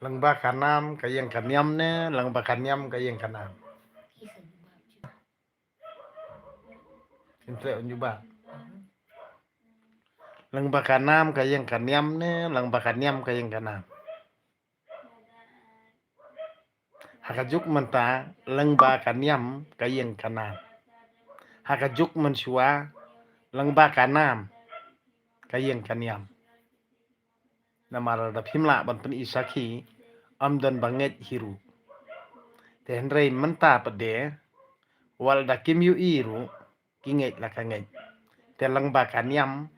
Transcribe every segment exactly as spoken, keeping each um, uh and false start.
Lyngba ka nam ka ïeng ka niam ne lyngba ka niam ka ïeng ka nam? Sngewthuh, un jubab. Lyngba ka nam ka ïeng ka niam ne lyngba ka niam ka ïeng ka nam? Ha ka juk mynta lyngba ka niam ka ïeng ka nam. Ha ka juk mynshuwa lyngba ka nam ka ïeng ka niam. Namar da phim lah ban pyni sakhi, ym don ba ngeit hi ruh. Te hynrei mynta pat de, wat la da kim ïohi ruh, ki ngeit la ka ngeit. Te lyngba ka niam,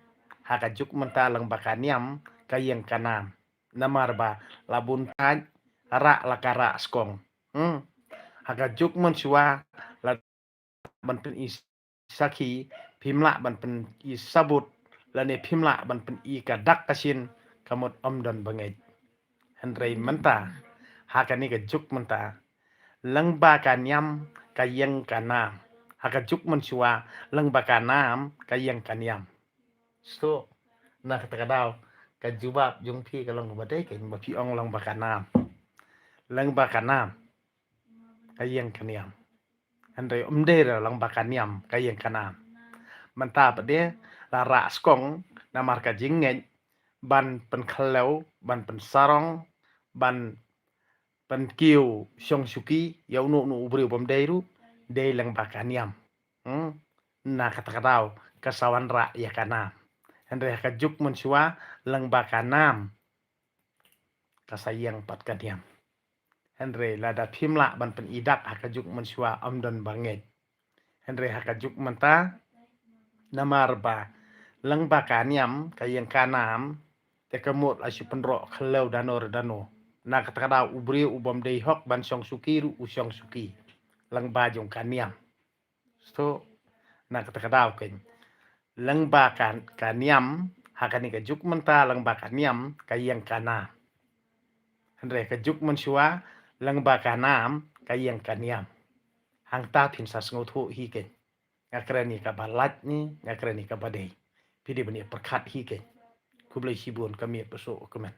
ha ka juk mynta lyngba ka niam ka ïeng ka nam. Namar ba la bun thait, rah la ka rah skong. Hmm. Ha ka juk mynshuwa la ban pyni sakhi, phim lah ban pyni sabut, lane phim lah ban pyni ka dak ka shin, ka mut ym don ba ngeit. Hynrei mynta, ha kane ka juk mynta, lyngba ka niam ka ïeng ka nam. Ha ka juk mynshuwa lyngba ka nam ka ïeng ka niam. Sngewthuh, na kata ka daw ka jubab jong phi ka long ba dei, ka ba phi ong lyngba ka nam. Lyngba ka nam ka ïeng ka niam. Hynrei ym dei ruh lyngba ka niam ka ïeng ka nam. Mynta pat de la rah skong namar ka jingngeit ban pynkhliew, ban pynsarong, ban pynkiew shong shuki ïa uno uno u briew bym dei ruh, dei lyngba ka niam. Hmm? Na kata ka daw ka sa wanrah ïa ka nam. Hynrei ha ka juk mynshuwa lyngba ka nam ka sa ïeng pat ka niam. Hynrei lada phim lah ban pyni dak ha ka juk mynshuwa ym don ba ngeit. Hynrei ha ka juk mynta, namar ba lyngba ka niam ka ïeng ka nam, te ka mut la shu pynroh khliew dano re dano. Na kata ka daw u briew u bym dei hok ban shong shuki ruh u shong shuki lyngba jong ka niam. Sngewthuh, na kata ka daw keiñ lyngba ka, ka niam, ha kane ka juk mynta lyngba ka niam ka ïeng ka nam. Hynrei ka juk mynshuwa lyngba ka nam ka ïeng ka niam. Hangta phin sa sngewthuh hi keiñ. Nga kren ïa kaba lait ne nga kren ïa kaba dei, phi dei ban ïa pyrkhat hi keiñ. Khublei shibun, ka miet ba suk, ka men.